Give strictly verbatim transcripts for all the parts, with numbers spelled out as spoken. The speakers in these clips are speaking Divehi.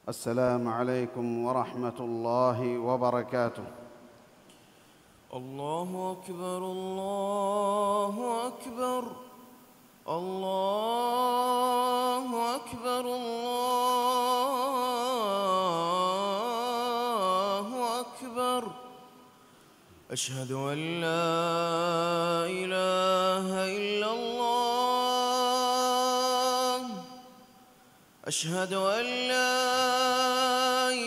السلام عليكم ورحمة الله وبركاته. الله أكبر، الله أكبر، الله أكبر، الله أكبر. أشهد أن لا إله إلا الله. أشهد أن لا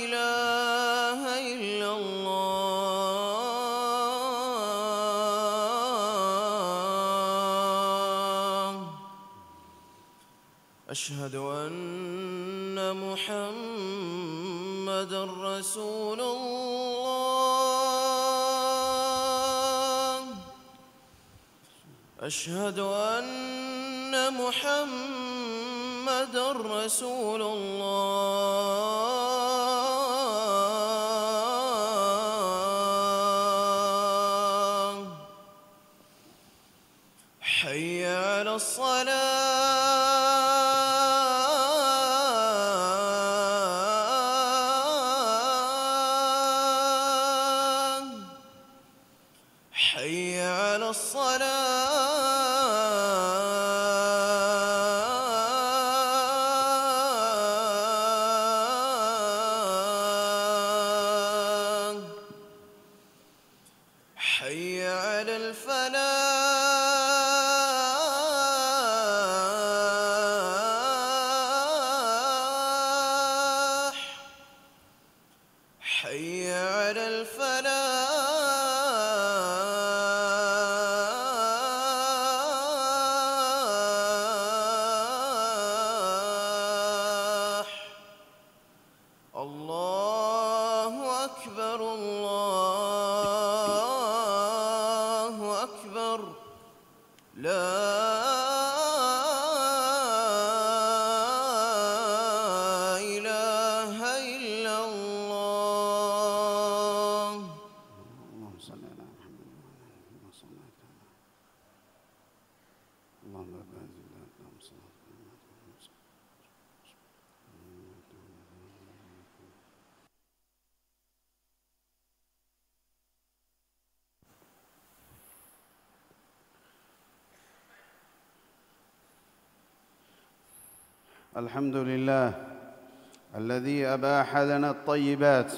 إله إلا الله. أشهد أن محمدا رسول الله. أشهد أن محمدا رسول الله. حي على الصلاة. حي على الصلاة. حي على الفلاح. حي على الفلاح. الله أكبر، الله أكبر. لا إله إلا الله. اللهم صل على محمد وعلى آل محمد. اللهم رب هذه الدعوة التامة والصلاة القائمة. الحمد لله الذي أباح لنا الطيبات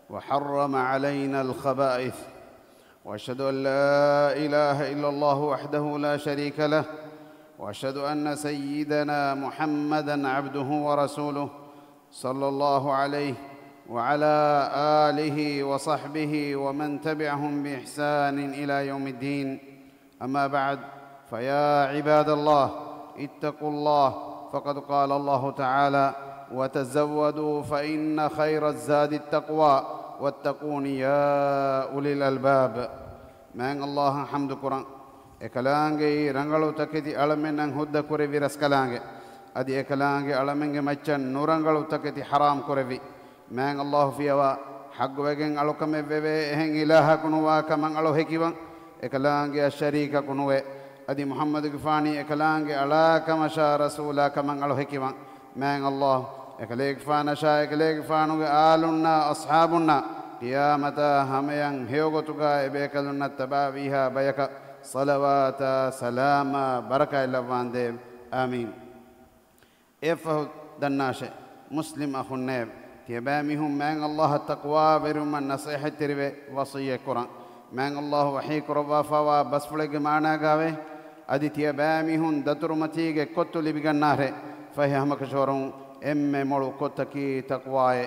وحرم علينا الخبائث، وأشهد أن لا إله إلا الله وحده لا شريك له، وأشهد أن سيدنا محمدا عبده ورسوله، صلى الله عليه وعلى آله وصحبه ومن تبعهم بإحسان إلى يوم الدين. أما بعد، فيا عباد الله، اتقوا الله، فقد قال الله تعالى: وتزودوا فإن خير الزاد التقوى واتقون يا أولي الألباب. މާތް ﷲ އަށް ޙަމްދު ކުރަން. އެކަލާނގެއީ ރަނގަޅު ތަކެތި އަޅަމެންނަށް ހުއްދަ ކުރެއްވި ރަސްކަލާނގެ. އަދި އެކަލާނގެ އަޅަމެންގެ މައްޗަށް ނުރަނގަޅު ތަކެތި ޙަރާމް ކުރެއްވި. މާތް ﷲ ފިޔަވާ ޙައްޤުވެގެން އަޅުކަމެއް ވެވޭ އެހެން އިލާހަކު ނުވާ ކަމަށް އަޅު ހެކިވަން. އެކަލާނގެއަށް ޝަރީކަކު ނުވޭ. އަދި މުޙައްމަދުގެފާނީ އެކަލާނގެ އަޅާ ކަމަށާ ރަސޫލާ ކަމަށް އަޅު ހެކިވަން. މާތް ﷲ އެކަލޭގެފާނަށާ އެކަލޭގެފާނުގެ އާލުންނާ އަޞްޙާބުންނާ ޤިޔާމަތާ ހަމަޔަށް ހެޔޮގޮތުގަ އެބޭކަލުންނަށް ތަބާވީހާ ބަޔަކަށް ޞަލަވާތާ ސަލާމާ ބަރަކާތް ލައްވާނދޭވެ. އާމީން. އެއަށްފަހު ދަންނާށޭ، މުސްލިމް އަޚުންނޭވެ! ތިޔަބައިމީހުން މާތް ﷲ އަށް ތަޤްވާވެރިވުމަށް ނަޞޭޙަތްތެރިވެ ވަޞިއްޔަތްކުރަން. މާތް ﷲ ވަޙީކުރައްވާފައިވާ ބަސްފުޅެއްގެ މާނާގައިވޭ، އަދި ތިޔަބައިމީހުން ދަތުރުމަތީގެ ކޮއްތު ލިބިގަންނާށޭ. ފަހެ ހަމަކަށަވަރުން އެންމެ މޮޅު ކޮއްތަކީ ތަޤްވާއޭ.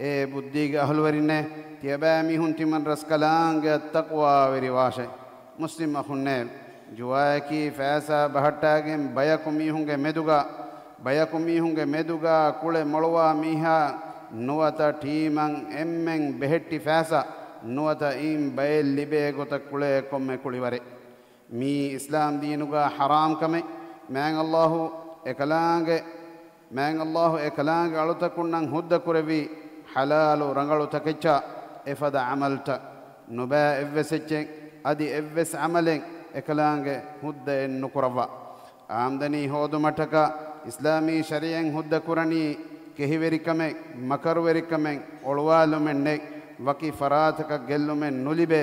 އޭ ބުއްދީގެ އަހުލުވެރިންނޭ! ތިޔަބައިމީހުން ތިމަން ރަސްކަލާނގެއަށް ތަޤްވާވެރިވާށޭ. މުސްލިމް އަޚުންނޭވެ! ޖުވާއަކީ ފައިސާ ބަހައްޓާގެން ބަޔަކު މީހުންގެ މެދުގަ، ބަޔަކު މީހުންގެ މެދުގަ ކުޅެ މޮޅުވާ މީހާ ނުވަތަ ޓީމަށް އެންމެން ބެހެއްޓި ފައިސާ ނުވަތަ އިން ބައެއް ލިބޭ ގޮތަށް ކުޅޭ ކޮންމެ ކުޅިވަރެއް. މީ އިސްލާމް ދީނުގަ ޙަރާމް ކަމެއް. މާތް ﷲ އެކަލާނގެ، މާތް ﷲ އެކަލާނގެ އަޅުތަކުންނަށް ހުއްދަ ކުރެއްވީ ޙަލާލު ރަނގަޅު ތަކެއްޗާ އެފަދަ ޢަމަލްތައް. ނުބައި އެއްވެސް އެއްޗެއް އަދި އެއްވެސް ޢަމަލެއް އެކަލާނގެ ހުއްދައެއް ނުކުރައްވާ. އާމްދަނީ ހޯދުމަށްޓަކާ އިސްލާމީ ޝަރީޢަތް ހުއްދަ ކުރަނީ ކެހިވެރިކަމެއް، މަކަރުވެރިކަމެއް، އޮޅުވާލުމެއް ނެތް، ވަކި ފަރާތަކަށް ގެއްލުމެއް ނުލިބޭ،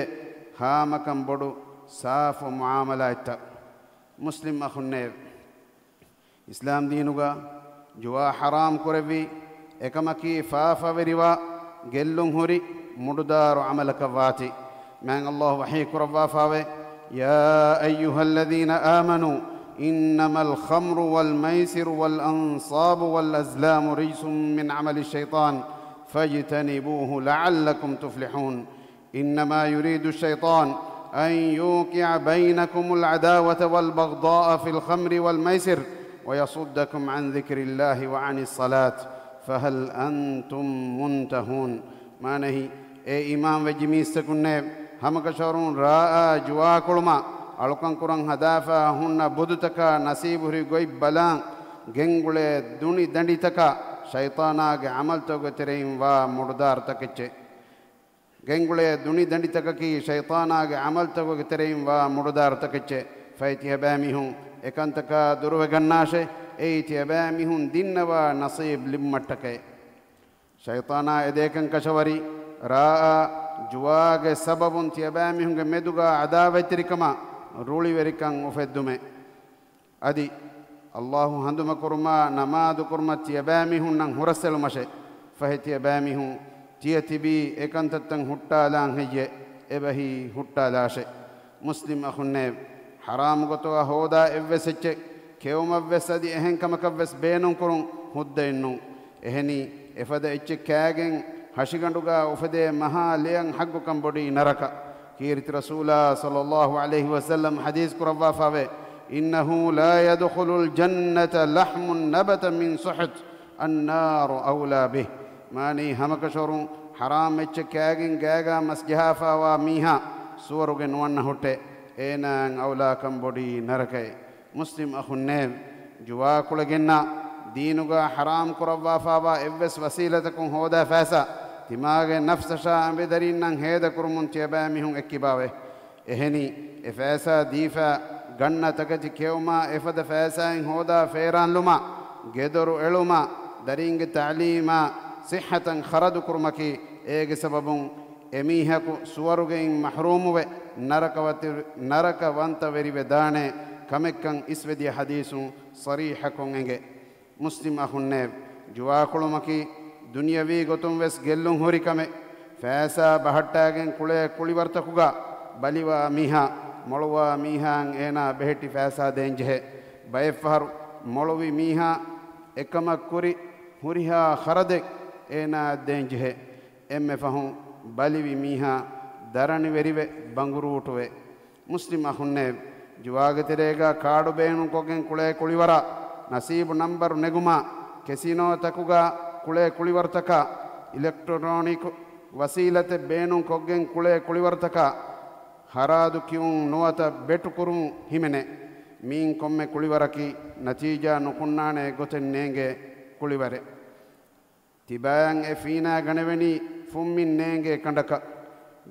ހާމަކަން ބޮޑު ސާފު މުޢާމަލާތްތައް. މުސްލިމް އަޚުންނޭވެ! އިސްލާމް ދީނުގަ ޖުވާ ޙަރާމް ކުރެއްވީ، އެކަމަކީ ފާފަވެރިވާ، ގެއްލުން ހުރި، މުޑުދާރު ޢަމަލަކަށް ވާތީ. މާތް ﷲ ވަޙީ ކުރައްވާފާވޭ، يا أيها الذين آمنوا إنما الخمر والميسر والأنصاب والأزلام رجس من عمل الشيطان فاجتنبوه لعلكم تفلحون. إنما يريد الشيطان أن يوقع بينكم العداوة والبغضاء في الخمر والميسر ويصدكم عن ذكر الله وعن الصلاة فهل أنتم منتهون. މާނައީ، އޭ އީމާން ވެއްޖި މީސްތަކުންނޭ، ހަމަކަށަވަރުން ރާއާ ޖުވާކޮޅުމާ އަޅުކަންކުރަން ހަދާފަ ހުންނަ ބުދުތަކާ ނަސީބުހުރި ގޮތް ބަލާން، ގެންގުޅޭ ދުނި ދަނޑިތަކާ ޝައިޠާނާގެ ޢަމަލުތަކުގެ ތެރެއިން ވާ މުޑުދާރުތަކެއްޗޭ. ގެންގުޅޭ ދުނި ދަނޑިތަކަކީ ޝައިޠާނާގެ ޢަމަލުތަކުގެ ތެރެއިން ވާ މުޑުދާރުތަކެއްޗޭ. ފަހެ ތިޔަބައިމީހުން އެކަންތަކާ ދުރުވެގަންނާށޭ. އެއީ ތިޔަބައިމީހުން ދިންނަވާ ނަސީބު ލިބުމަށްޓަކައޭ. ޝައިޠާނާ އެދޭކަން ކަށަވަރީ، ރާއާ ޖުވާގެ ސަބަބުން ތިޔަބައިމީހުންގެ މެދުގާ ޢަދާވަތްތެރިކަމާ ރުޅިވެރިކަން އުފެއްދުމޭ. އަދި، ﷲ ހަނދުމަކުރުމާ ނަމާދުކުރުމަށް ތިޔަބައިމީހުންނަށް ހުރަސްއެޅުމަށޭ. ފަހެ ތިޔަބައިމީހުން ތިޔަތިބީ އެކަންތައްތައް ހުއްޓާލާން ހެއްޔޭ؟ އެބަހީ ހުއްޓާލާށޭ. މުސްލިމް އަޚުންނޭވެ! ޙަރާމް ގޮތުގަ ހޯދާ އެއްވެސް އެއްޗެއް ކެއުމަށްވެސް އަދި އެހެން ކަމަކަށްވެސް ބޭނުންކުރުން ހުއްދައެއްނޫން. އެހެނީ، އެފަދަ އެއްޗެއް ކާގެން ހަށިގަނޑުގަ އުފެދޭ މަހާ ލެއަށް ޙައްގުކަން ބޮޑީ ނަރަކަ. ކީރިތި ރަސޫލާ ޞައްލައްލާހު ޢަލައިހި ވަސައްލަމް ޙަދީޘް ކުރައްވާފާވޭ، إنه لا يدخل الجنة لحم نبت من سحت، النار أولى به. މާނައީ، ހަމަކަށަވަރުން ޙަރާމް އެއްޗެއް ކާގެން ގާގާ މަސް ޖަހާފާވާ މީހާ ސުވަރުގެ ނުވަންނަ ހުއްޓޭ. އޭނާއަށް އައުލާކަން ބޮޑީ ނަރަކައޭ. މުސްލިމް އަޚުންނޭވެ! ޖުވާކުޅެ ގެންނާ، ދީނުގާ ޙަރާމް ކުރައްވާފާވާ އެއްވެސް ވަސީލަތަކުން ހޯދާ ފައިސާ، ތިމާގެ ނަފްސަށާ އަނބިދަރީންނަށް ހޭދަކުރުމުން ތިޔަބައިމީހުން އެއްކިބާވޭ. އެހެނީ، އެ ފައިސާ ދީފާ، ގަންނަ ތަކެތި ކެއުމާ، އެފަދަ ފައިސާއިން ހޯދާ ފޭރާންލުމާ، ގެދޮރު އެޅުމާ، ދަރީންގެ ތަޢުލީމާ، ޞިއްޙަތަށް ޚަރަދު ކުރުމަކީ، އޭގެ ސަބަބުން އެމީހަކު ސުވަރުގެއިން މަޙްރޫމުވެ، ނަރަކަވަތި-، ނަރަކަވަންތަވެރިވެދާނޭ ކަމެއްކަން އިސްވެދިޔަ ޙަދީޘުން ޞަރީޙަކޮށް އެނގޭ. މުސްލިމް އަޚުންނޭވެ! ޖުވާކުޅުމަކީ ދުނިޔަވީ ގޮތުން ވެސް ގެއްލުން ހުރި ކަމެއް. ފައިސާ ބަހައްޓާގެން ކުޅޭ ކުޅިވަރުތަކުގާ ބަލިވާ މީހާ، މޮޅުވާ މީހާއަށް އޭނާ ބެހެއްޓި ފައިސާ ދޭންޖެހޭ. ބައެއްފަހަރު މޮޅުވި މީހާ އެކަމަށް ކުރި ހުރިހާ ޚަރަދެއް އޭނާއަށް ދޭންޖެހޭ. އެންމެ ފަހުން ބަލިވި މީހާ ދަރަނިވެރިވެ ބަނގުރޫޓުވޭ. މުސްލިމް އަޚުންނޭވެ! ޖުވާގެ ތެރޭގާ ކާޑު ބޭނުންކޮށްގެން ކުޅޭ ކުޅިވަރާ، ނަސީބު ނަންބަރު ނެގުމާ، ކެސިނޯތަކުގާ ކުޅޭ ކުޅިވަރުތަކާ، އިލެކްޓްރޯނިކް ވަސީލަތެއް ބޭނުންކޮށްގެން ކުޅޭ ކުޅިވަރުތަކާ، ހަރާދު ކިޔުން ނުވަތަ ބެޓު ކުރުން ހިމެނޭ. މިއިން ކޮންމެ ކުޅިވަރަކީ ނަތީޖާ ނުކުންނާނޭ ގޮތެއް ނޭނގޭ ކުޅިވަރެއް. ތިބާޔަށް އެ ފީނާގަނެވެނީ ފުންމިން ނޭނގޭ ކަނޑަކަށް.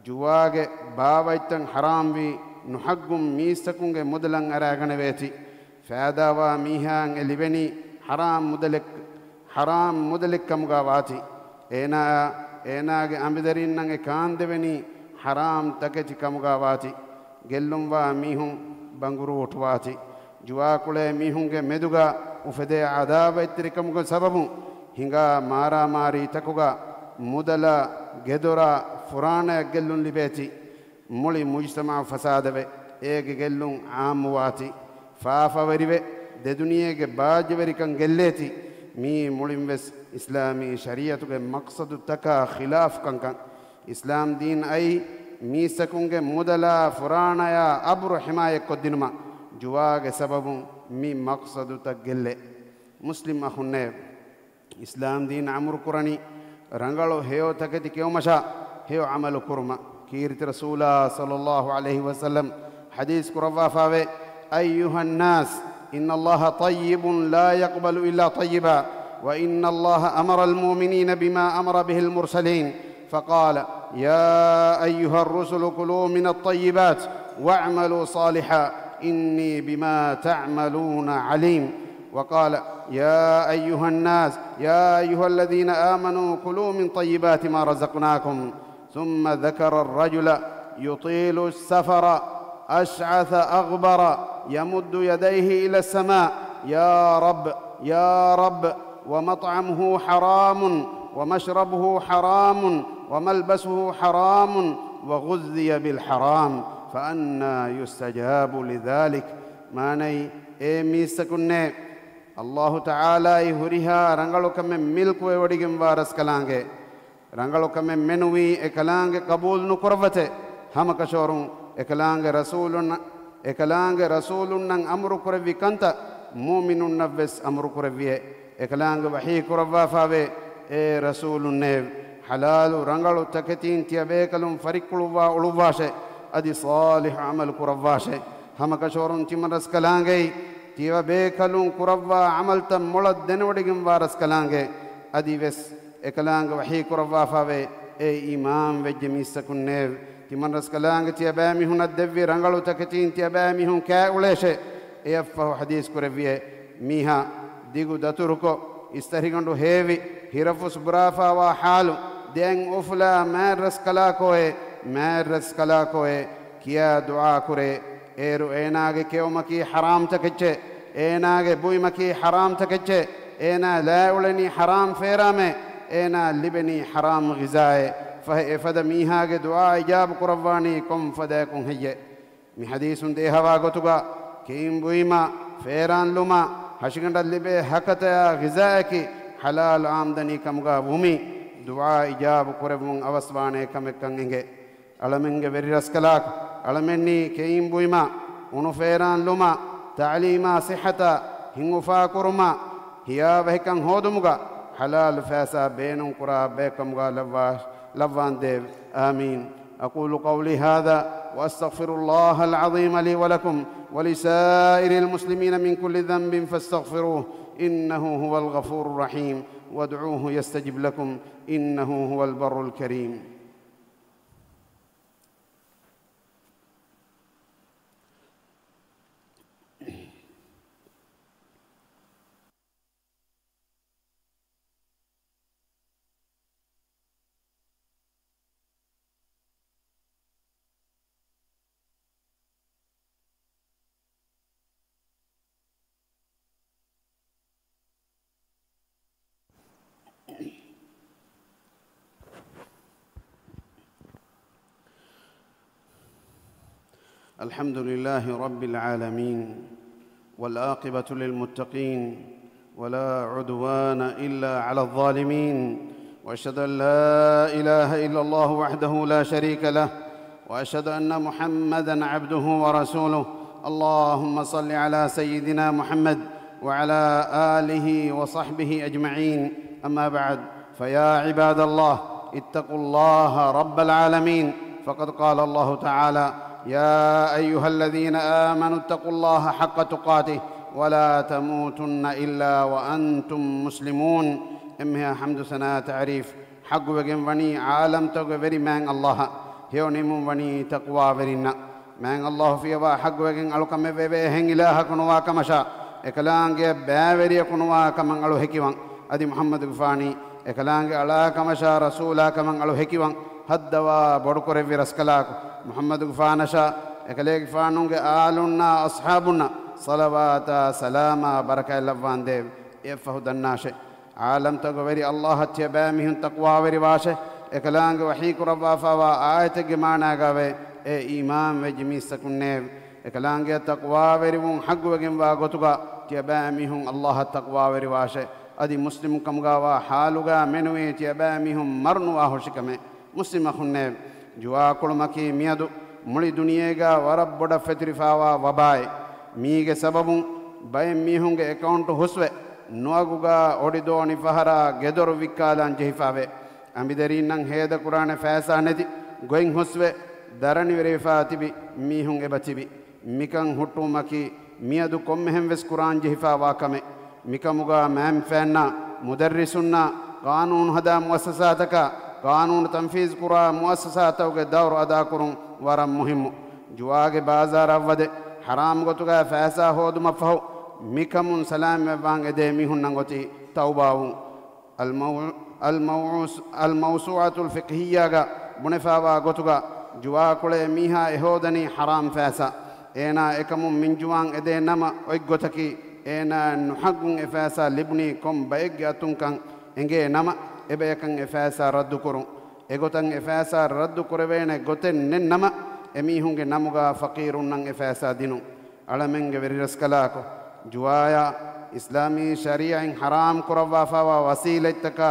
ޖުވާގެ ބާވަތްތައް ޙަރާމްވީ ނުޙައްގުން މީސްތަކުންގެ މުދަލަށް އަރާގަނެވޭތީ. ފައިދާވާ މީހާއަށް އެ ލިބެނީ ޙަރާމް މުދަލެއް، ޙަރާމް މުދަލެއްކަމުގާ ވާތީ. އޭނާއާ އޭނާގެ އަނބިދަރީންނަށް އެ ކާންދެވެނީ ޙަރާމް ތަކެތި ކަމުގާ ވާތީ. ގެއްލުންވާ މީހުން ބަނގުރޫޓުވާތީ. ޖުވާކުޅޭ މީހުންގެ މެދުގާ އުފެދޭ ޢަދާވަތްތެރިކަމުގެ ސަބަބުން ހިނގާ މާރާމާރީތަކުގާ މުދަލާ، ގެދޮރާ، ފުރާނަޔަށް ގެއްލުން ލިބޭތީ. މުޅި މުޖްތަމަޢު ފަސާދަވެ، އޭގެ ގެއްލުން ޢާއްމުވާތީ. ފާފަވެރިވެ، ދެދުނިޔޭގެ ބާއްޖަވެރިކަން ގެއްލޭތީ. މިއީ މުޅިންވެސް އިސްލާމީ ޝަރީޢަތުގެ މަޤްޞަދުތަކާ ޚިލާފު ކަންކަން. އިސްލާމް ދީން އައީ މީސްތަކުންގެ މުދަލާ ފުރާނަޔާ އަބުރު ޙިމާޔަތްކޮށްދިނުމަށް. ޖުވާގެ ސަބަބުން މި މަޤްޞަދުތައް ގެއްލޭ. މުސްލިމް އަޚުންނޭވެ! އިސްލާމް ދީން އަމުރު ކުރަނީ ރަނގަޅު ހެޔޮ ތަކެތި ކެއުމަށާ ހެޔޮ ޢަމަލު ކުރުމަށް. ކީރިތި ރަސޫލާ ޞައްލައްލާހު ޢަލައިހި ވަސައްލަމް ޙަދީޘް ކުރައްވާފާވޭ، أيها الناس، إن الله طيب لا يقبل إلا طيبا، وإن الله أمر المؤمنين بما أمر به المرسلين، فقال، يا أيها الرسل كلوا من الطيبات واعملوا صالحا إني بما تعملون عليم. وقال: يا أيها الناس، يا أيها الذين آمنوا كلوا من طيبات ما رزقناكم. ثم ذكر الرجل يطيل السفر أشعث أغبر يمد يديه إلى السماء: يا رب، يا رب، ومطعمه حرام، ومشربه حرام، وملبسه حرام، وغذي بالحرام، فأنى يستجاب لذلك؟ މާނައީ، އޭ މީސްތަކުންނޭ! ﷲ ތަޢާލާއީ ހުރިހާ ރަނގަޅު ކަމެއް މިލްކުވެވޮޑިގެންވާ ރަސްކަލާނގެ. ރަނގަޅު ކަމެއް މެނުވީ އެކަލާނގެ ޤަބޫލު ނުކުރައްވަތެ. ހަމަކަށަވަރުން އެކަލާނގެ ރަސޫލުން، އެކަލާނގެ ރަސޫލުންނަށް އަމުރު ކުރެއްވި ކަންތައް މުއުމިނުންނަށް ވެސް އަމުރު ކުރެއްވިއޭ. އެކަލާނގެ ވަޙީ ކުރައްވާފާވޭ، އޭ ރަސޫލުންނޭވެ! ޙަލާލު ރަނގަޅު ތަކެތީން ތިޔަބޭކަލުން ފަރިއްކުޅުއްވާ އުޅުއްވާށޭ، އަދި ޞާލިޙު ޢަމަލު ކުރައްވާށޭ. ހަމަކަށަވަރުން ތިމަންރަސްކަލާނގެއީ ތިޔަބޭކަލުން ކުރައްވާ ޢަމަލުތައް މޮޅަށް ދެނެވޮޑިގެންވާ ރަސްކަލާނގެ. އަދިވެސް އެކަލާނގެ ވަޙީ ކުރައްވާފާވޭ، އޭ އީމާން ވެއްޖެ މީސްތަކުންނޭވެ! ތިމަންރަސްކަލާނގެ ތިޔަބައިމީހުނަށް ދެއްވި ރަނގަޅު ތަކެތީން ތިޔަބައިމީހުން ކާ އުޅޭށޭ. އެއަށްފަހު ޙަދީޘް ކުރެއްވިއޭ، މީހާ ދިގު ދަތުރުކޮށް، އިސްތަށިގަނޑު ހޭވި، ހިރަފުސް ބުރާފާވާ ޙާލު، ދެއަތް އުފުލާ މާތްރަސްކަލާކޯއޭ، މާތްރަސްކަލާކޯއޭ ކިޔާ ދުޢާ ކުރޭ. އޭރު އޭނާގެ ކެއުމަކީ ޙަރާމް ތަކެއްޗޭ، އޭނާގެ ބުއިމަކީ ޙަރާމް ތަކެއްޗޭ، އޭނާ ލާ އުޅެނީ ޙަރާމް ފޭރާމޭ، އޭނާ ލިބެނީ ޙަރާމް ޣިޒާއޭ. ފަހެ އެފަދަ މީހާގެ ދުޢާ އިޖާބު ކުރައްވާނީ ކޮން ފަދައަކުން ހެއްޔޭ؟ މި ޙަދީޘުން ދޭހަވާ ގޮތުގަ، ކެއިން ބުއިމާ، ފޭރާން ލުމާ، ހަށިގަނޑަށް ލިބޭ ހަކަތަޔާ ޣިޒާއަކީ ޙަލާލު އާމްދަނީ ކަމުގަ ވުމީ، ދުޢާ އިޖާބު ކުރެއްވުން އަވަސްވާނޭ ކަމެއްކަން އެނގޭ. އަޅަމެންގެ ވެރި ރަސްކަލާކު، އަޅަމެންނީ ކެއިން ބުއިމާ، އުނު ފޭރާން ލުމާ، ތަޢުލީމާ ޞިއްޙަތާ، ހިތް އުފާކުރުމާ، ހިޔާވަހިކަން ހޯދުމުގަ ޙަލާލު ފައިސާ ބޭނުން ކުރާ ބައެއްކަމުގަ ލައްވާ، ލައްވާންދޭވެ. އާމީން. أقول قولي هذا وأستغفر الله العظيم لي ولكم ولسائر المسلمين من كل ذنب فاستغفروه إنه هو الغفور الرحيم وادعوه يستجب لكم إنه هو البر الكريم. الحمد لله رب العالمين، والعاقبة للمتقين، ولا عدوان إلا على الظالمين، وأشهد أن لا إله إلا الله وحده لا شريك له، وأشهد أن محمدا عبده ورسوله. اللهم صل على سيدنا محمد وعلى آله وصحبه أجمعين. أما بعد، فيا عباد الله، اتقوا الله رب العالمين، فقد قال الله تعالى: يا أيها الذين آمنوا اتقوا الله حق تقاته ولا تموتن إلا وأنتم مسلمون. އެންމެހާ ޙަމްދު ސަނާ ތަޢުރީފް ޙައްޤުވެގެން ވަނީ ޢާލަމްތަކުގެ ވެރި މާތް ﷲ އަށް. ހެޔޮ ނިމުން ވަނީ ތަޤްވާވެރިންނަށް. މާތް ﷲ ފިޔަވާ ޙައްޤުވެގެން އަޅުކަމެއް ވެވޭ އެހެން އިލާހަކު ނުވާ ކަމަށާ، އެކަލާނގެއަށް ބައިވެރިޔަކު ނުވާ ކަމަށް އަޅު ހެކިވަން. އަދި މުޙައްމަދުގެފާނީ އެކަލާނގެ އަޅާ ކަމަށާ ރަސޫލާ ކަމަށް އަޅު ހެކިވަން. ހައްދަވާ ބޮޑުކުރެއްވި ރަސްކަލާކު، މުޙައްމަދުގެފާނަށާ އެކަލޭގެފާނުގެ އާލުންނާ އަޞްޙާބުންނަށް ޞަލަވާތާ ސަލާމާ ބަރަކާތް ލައްވާނދޭވެ. އެއަށްފަހު ދަންނާށޭ، ޢާލަމްތަކުގެ ވެރި ﷲ އަށް ތިޔަބައިމީހުން ތަޤްވާވެރިވާށޭ. އެކަލާނގެ ވަޙީކުރައްވާފާވާ އާޔަތެއްގެ މާނާގައިވޭ، އޭ އީމާންވެއްޖެ މީސްތަކުންނޭވެ! އެކަލާނގެއަށް ތަޤްވާވެރިވުން ޙައްޤުވެގެންވާ ގޮތުގަ ތިޔަބައިމީހުން ﷲ އަށް ތަޤްވާވެރިވާށޭ. އަދި މުސްލިމު ކަމުގައިވާ ޙާލުގަ މެނުވީ ތިޔަބައިމީހުން މަރުނުވާ ހުށިކަމެއް. މުސްލިމް އަޚުންނޭވެ! ޖުވާކުޅުމަކީ މިއަދު މުޅި ދުނިޔޭގަ ވަރަށް ބޮޑަށް ފެތުރިފާވާ ވަބާއެއް. މީގެ ސަބަބުން ބައެއް މީހުންގެ އެކައުންޓު ހުސްވެ، ނުއަގުގަ އޮޑިދޯނި ފަހަރާ ގެދޮރު ވިއްކާލާން ޖެހިފާވޭ. އަނބިދަރީންނަށް ހޭދަކުރާނެ ފައިސާ ނެތި، ގޮތް ހުސްވެ، ދަރަނިވެރިވެފާ ތިބި މީހުން އެބަ ތިބި. މިކަން ހުއްޓުވުމަކީ މިއަދު ކޮންމެހެން ވެސް ކުރާން ޖެހިފާވާ ކަމެއް. މިކަމުގަ މައިންބަފައިންނާ، މުދައްރިސުންނާ، ޤާނޫނު ހަދާ މުއައްސަސާތަކާ، ޤާނޫނު ތަންފީޒު ކުރާ މުއައްސަސާތަކުގެ ދައުރު އަދާކުރުން ވަރަށް މުހިއްމު. ޖުވާގެ ބާޒާރަށް ވަދެ، ޙަރާމް ގޮތުގަ ފައިސާ ހޯދުމަށްފަހު، މިކަމުން ސަލާމަތްވާން އެދޭ މީހުންނަށް އޮތީ ތައުބާވުން. އަލްމައު-، އަލްމައުސޫޢަތުލް ފިޤްހިއްޔާގަ ބުނެފާވާ ގޮތުގަ، ޖުވާކުޅޭ މީހާ އެހޯދަނީ ޙަރާމް ފައިސާ. އޭނާ އެކަމުން މިންޖުވާން އެދޭ ނަމަ، އޮތްގޮތަކީ އޭނާ ނުޙައްޤުން އެ ފައިސާ ލިބުނީ ކޮން ބައެއްގެ އަތުންކަން އެނގޭ ނަމަ، އެބަޔަކަށް އެ ފައިސާ ރައްދުކުރުން. އެގޮތަށް އެ ފައިސާ ރައްދު ކުރެވޭނެ ގޮތެއް ނެތް ނަމަ، އެމީހުންގެ ނަމުގަ ފަޤީރުންނަށް އެ ފައިސާ ދިނުން. އަޅަމެންގެ ވެރިރަސްކަލާކޮ، ޖުވާޔާ އިސްލާމީ ޝަރީޢަތް ޙަރާމް ކުރައްވާފާވާ ވަސީލަތްތަކާ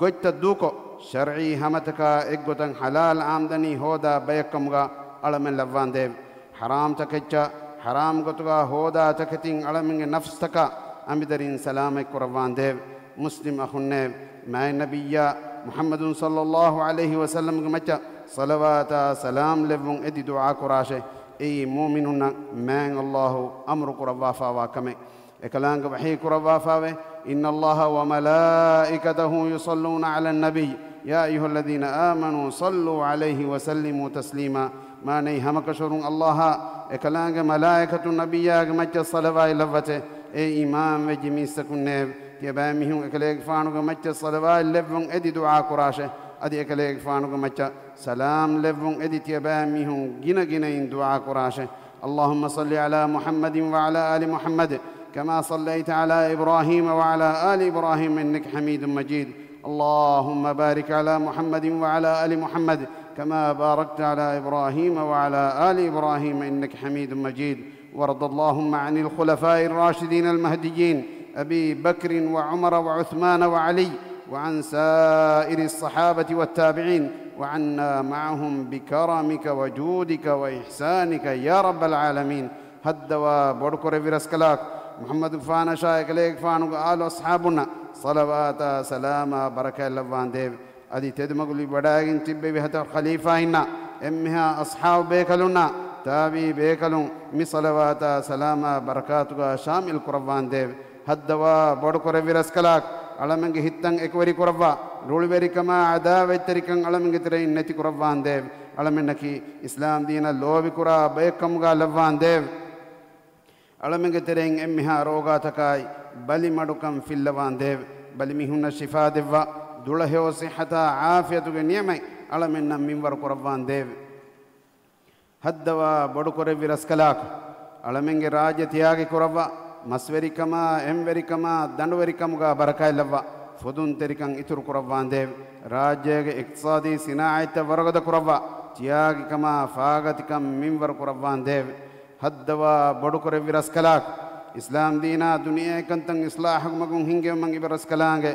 ގޮތްތައް ދޫކޮށް، ޝަރްޢީ ހަމަތަކާ އެއްގޮތަށް ޙަލާލް އާމްދަނީ ހޯދާ ބަޔަކަމުގަ އަޅަމެން ލައްވާނދޭވެ. ޙަރާމް ތަކެއްޗާ، ޙަރާމް ގޮތުގަ ހޯދާ ތަކެތިން އަޅަމެންގެ ނަފްސްތަކާ އަނބިދަރިން ސަލާމަތް ކުރައްވާނދޭވެ. މުސްލިމް އަޚުންނޭވެ! މާތް ނަބިއްޔާ މުޙައްމަދު ޞައްލައްލާހު ޢަލައިހި ވަސައްލަމްގެ މައްޗަށް ޞަލަވާތާ ސަލާމް ލެއްވުން އެދި ދުޢާ ކުރާށޭ. އެއީ މުއުމިނުންނަށް މާތް ﷲ އަމުރު ކުރައްވާފާވާ ކަމެއް. އެކަލާނގެ ވަޙީ ކުރައްވާފާވޭ، إن الله وملائكته يصلون على النبي يا أيها الذين آمنوا صلوا عليه وسلموا تسليما. މާނައީ ހަމަކަށަވަރުން ﷲ އާ އެކަލާނގެ މަލާއިކަތުން ނަބިއްޔާގެ މައްޗަށް ޞަލަވާތް ލައްވަތޭ. އޭ އީމާން ވެއްޖެ މީސްތަކުންނޭވެ! ތިޔަބައިމީހުން އެކަލޭގެފާނުގެ މައްޗަށް ޞަލަވާތް ލެއްވުން އެދި ދުޢާ ކުރާށޭ. އަދި އެކަލޭގެފާނުގެ މައްޗަށް ސަލާމް ލެއްވުން އެދި ތިޔަބައިމީހުން ގިނަ ގިނައިން ދުޢާ ކުރާށޭ. اللهم صل على محمد وعلى آل محمد كما صليت على إبراهيم وعلى آل إبراهيم إنك حميد مجيد. اللهم بارك على محمد وعلى آل محمد كما باركت على إبراهيم وعلى آل إبراهيم إنك حميد مجيد. وارض اللهم عن الخلفاء الراشدين المهديين أبي بكر وعمر وعثمان وعلي وعن سائر الصحابة والتابعين وعنا معهم بكرمك وجودك وإحسانك يا رب العالمين. ހައްދަވާ ބޮޑުކުރެއްވި ރަސްކަލާކޮ، މުޙައްމަދުގެފާނަށާ އެކަލޭގެފާނުގެ އާލު އަޞްޙާބުންނަށް ޞަލަވާތާ ސަލާމާ ބަރަކާތް ލައްވާނދޭވެ! އަދި ތެދުމަގު ލިބިވަޑައިގެން ތިއްބެވި ހަތަރު ޚަލީފާއިންނާ އެންމެހާ އަޞްޙާބު ބޭކަލުންނާ ތާބިޢީ ބޭކަލުން މި ޞަލަވާތާ ސަލާމާ ބަރަކާތުގަ ޝާމިލް ކުރައްވާނދޭވެ! ހައްދަވާ ބޮޑުކުރެއްވި ރަސްކަލާކޮ، އަޅަމެންގެ ހިތްތައް އެކުވެރިކުރައްވާ، ރުޅިވެރިކަމާ ޢަދާވަތްތެރިކަން އަޅަމެންގެ ތެރެއިން ނެތިކުރައްވާނދޭވެ! އަޅަމެންނަކީ އިސްލާމް ދީނަށް ލޯބިކުރާ ބައެއްކަމުގަ ލައްވާނދޭވެ! އަޅަމެންގެ ތެރެއިން އެންމެހާ ރޯގާތަކާއި ބަލިމަޑުކަން ފިއްލަވާނދޭވެ! ބަލިމީހުންނަށް ޝިފާ ދެއްވާ، ދުޅަހެޔޮ ޞިއްޙަތާ ޢާފިޔަތުގެ ނިޢުމަތް އަޅަމެންނަށް މިންވަރު ކުރައްވާނދޭވެ! ހައްދަވާ ބޮޑުކުރެއްވި ރަސްކަލާކޮ، އަޅަމެންގެ ރާއްޖެ ތިޔާގި ކުރައްވާ، މަސްވެރިކަމާ، އެންވެރިކަމާ، ދަނޑުވެރިކަމުގަ ބަރަކާތްލައްވާ، ފުދުންތެރިކަން އިތުރު ކުރައްވާނދޭވެ! ރާއްޖޭގެ އިޤްތިޞާދީ ސިނާޢަތްތައް ވަރުގަދަ ކުރައްވާ، ތިޔާގިކަމާ، ފާގަތިކަން މިންވަރު ކުރައްވާނދޭވެ! ހައްދަވާ ބޮޑުކުރެއްވި ރަސްކަލާކޮ، އިސްލާމް ދީނާ ދުނިޔެއަކަންތައް އިޞްލާޙުގެ މަގުން ހިންގެވުމަށް އިބަރަސްކަލާނގެ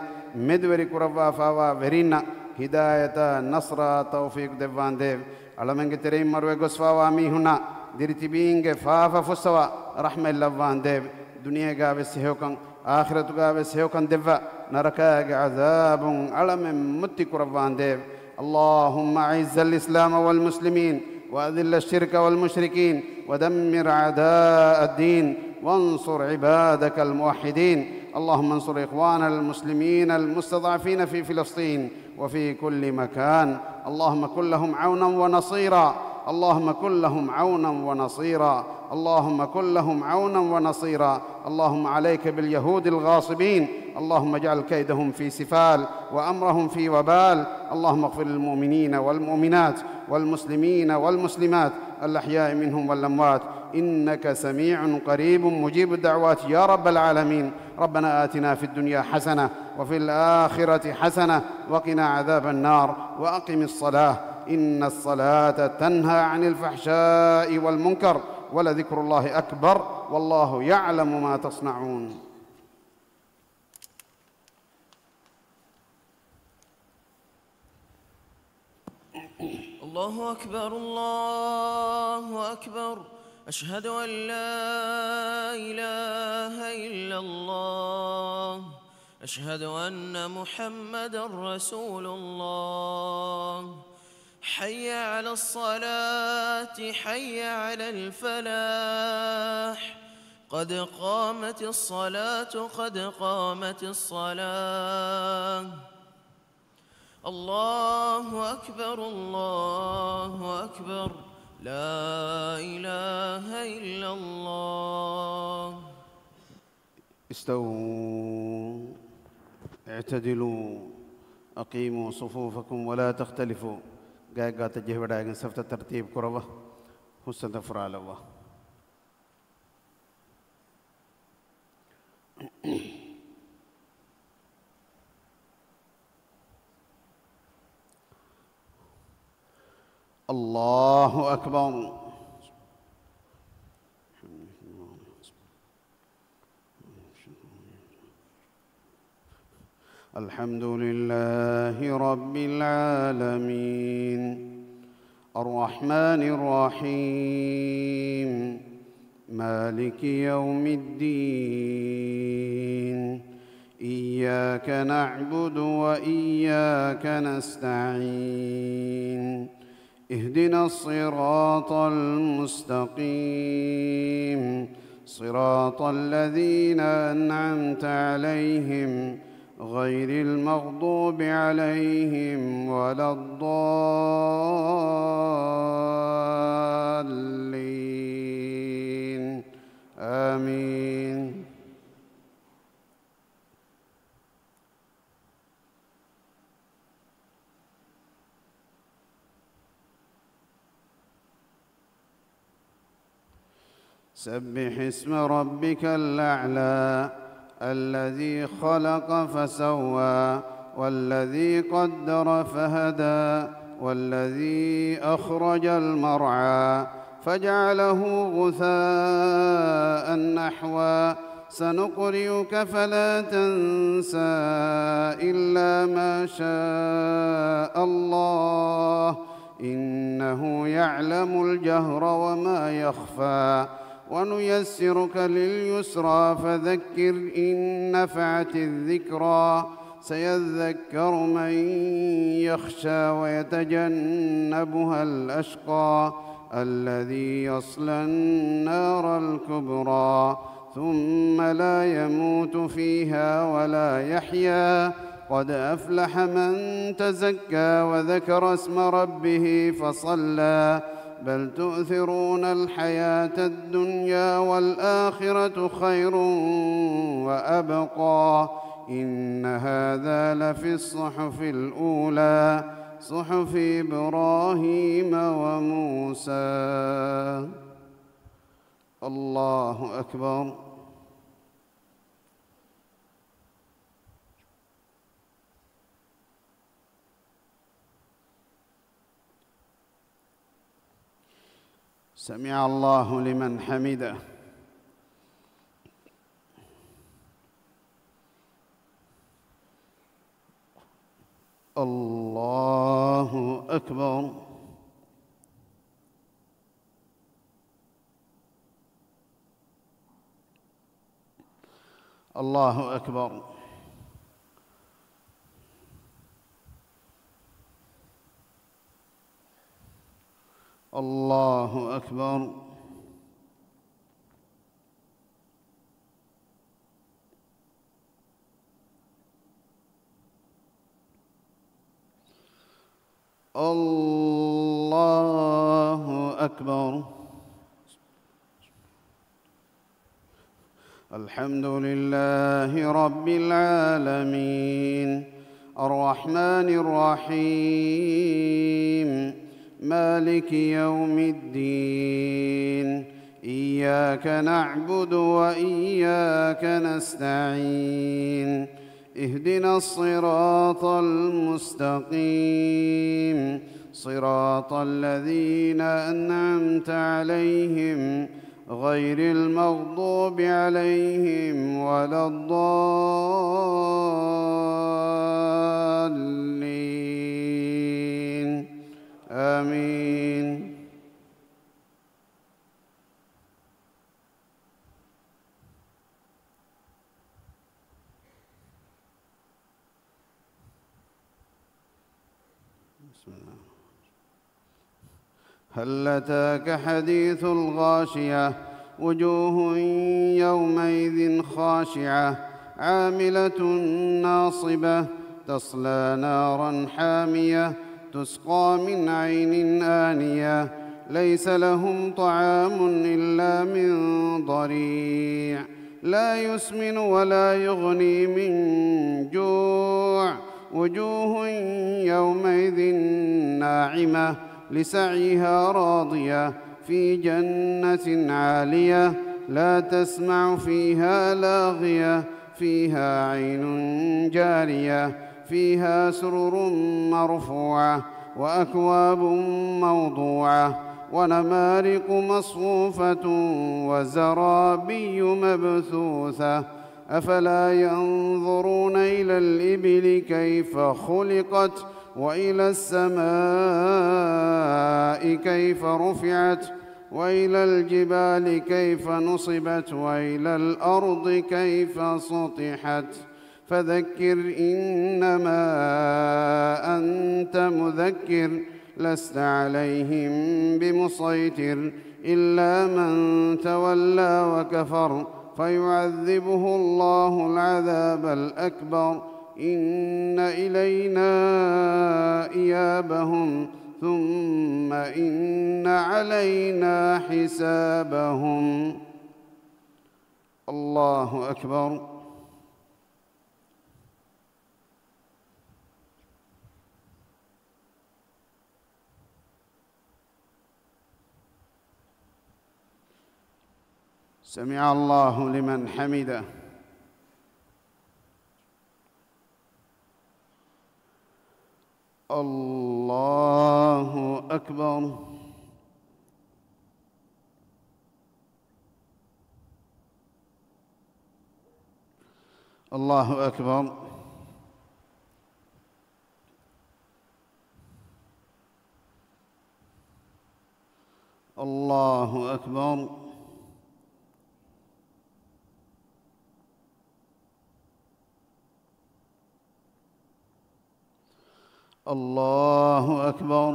މެދުވެރި ކުރައްވާފާވާ ވެރިންނަށް ހިދާޔަތާ، ނަޞްރާ، ތައުފީޤު ދެއްވާނދޭވެ! އަޅަމެންގެ ތެރެއިން މަރުވެ ގޮސްފާވާ މީހުންނާ ދިރިތިބީންގެ ފާފަ ފުއްސަވާ، ރަޙްމަތް ލައްވާނދޭވެ! ދުނިޔޭގާވެސް ހެޔޮކަން، އާޚިރަތުގާވެސް ހެޔޮކަން ދެއްވާ، ނަރަކާގެ ޢަޛާބުން އަޅަމެން މުއްތި ކުރައްވާނދޭވެ! اللهم أعز الإسلام والمسلمين وأذل الشرك والمشركين ودمر أعداء الدين وانصر عبادك الموحدين. اللهم انصر إخواننا المسلمين المستضعفين في فلسطين وفي كل مكان. اللهم كن لهم عونا ونصيرا. اللهم كن لهم عونا ونصيرا. اللهم كن لهم عونا ونصيرا. اللهم عليك باليهود الغاصبين. اللهم اجعل كيدهم في سفال وأمرهم في وبال. اللهم اغفر للمؤمنين والمؤمنات والمسلمين والمسلمات الأحياء منهم والأموات إنك سميع قريب مجيب الدعوات يا رب العالمين. ربنا آتنا في الدنيا حسنة وفي الآخرة حسنة وقنا عذاب النار وأقم الصلاة إن الصلاة تنهى عن الفحشاء والمنكر ولذكر الله أكبر والله يعلم ما تصنعون. الله أكبر، الله أكبر. أشهد أن لا إله إلا الله. أشهد أن محمدا رسول الله. حي على الصلاة، حي على الفلاح. قد قامت الصلاة، قد قامت الصلاة. الله أكبر، الله أكبر. لا إله إلا الله. استووا اعتدلوا أقيموا صفوفكم ولا تختلفوا. ގާތްގާތަށް ޖެހިވަޑައިގެން ސަފްތައް ތަރްތީބު ކުރައްވާ. ހުސްއަނދަށް ފުރާލައްވާ. الله أكبر. الحمد لله رب العالمين. الرحمن الرحيم. مالك يوم الدين. إياك نعبد وإياك نستعين. اهدنا الصراط المستقيم. صراط الذين أنعمت عليهم غير المغضوب عليهم ولا الضالين. آمين. سبح اسم ربك الأعلى. الذي خلق فسوى والذي قدر فهدى والذي أخرج المرعى فجعله غثاء أحوى. سنقرئك فلا تنسى إلا ما شاء الله إنه يعلم الجهر وما يخفى. ونيسرك لليسرى فذكر إن نفعت الذكرى. سيذكر من يخشى ويتجنبها الأشقى الذي يصلى النار الكبرى ثم لا يموت فيها ولا يحيا. قد أفلح من تزكى وذكر اسم ربه فصلى. بل تؤثرون الحياة الدنيا والآخرة خير وأبقى. إن هذا لفي الصحف الأولى صحف إبراهيم وموسى. الله أكبر. سمع الله لمن حمده. الله أكبر. الله أكبر. الله أكبر. الله أكبر. الحمد لله رب العالمين. الرحمن الرحيم. مالك يوم الدين. إياك نعبد وإياك نستعين. اهدنا الصراط المستقيم. صراط الذين أنعمت عليهم غير المغضوب عليهم ولا الضالين. آمين. بسم الله. هل أتاك حديث الغاشية. وجوه يومئذ خاشعة. عاملة ناصبة. تصلى نارا حامية. تسقى من عين آنية. ليس لهم طعام إلا من ضريع. لا يسمن ولا يغني من جوع. وجوه يومئذ ناعمة لسعيها راضية في جنة عالية لا تسمع فيها لاغية فيها عين جارية فيها سرر مرفوعة وأكواب موضوعة ونمارق مصفوفة وزرابي مبثوثة. أفلا ينظرون إلى الإبل كيف خلقت وإلى السماء كيف رفعت وإلى الجبال كيف نصبت وإلى الأرض كيف سطحت. فذكر إنما أنت مذكر لست عليهم بمسيطر إلا من تولى وكفر فيعذبه الله العذاب الأكبر إن إلينا إيابهم ثم إن علينا حسابهم. الله أكبر. سمع الله لمن حمده. الله أكبر. الله أكبر. الله أكبر. الله أكبر.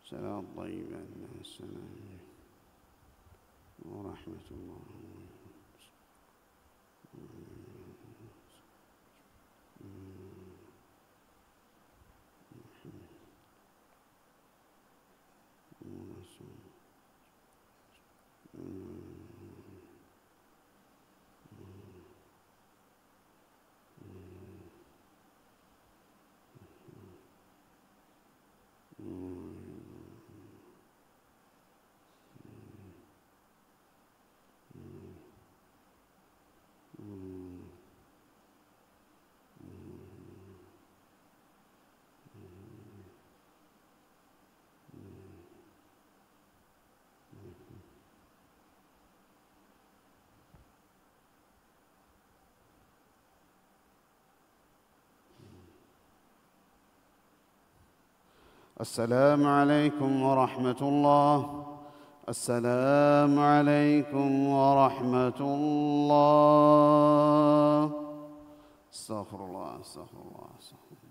صلاة طيبة، مع السلامة ورحمة الله. السلام عليكم ورحمة الله. السلام عليكم ورحمة الله. أستغفر الله، أستغفر الله، أستغفر الله.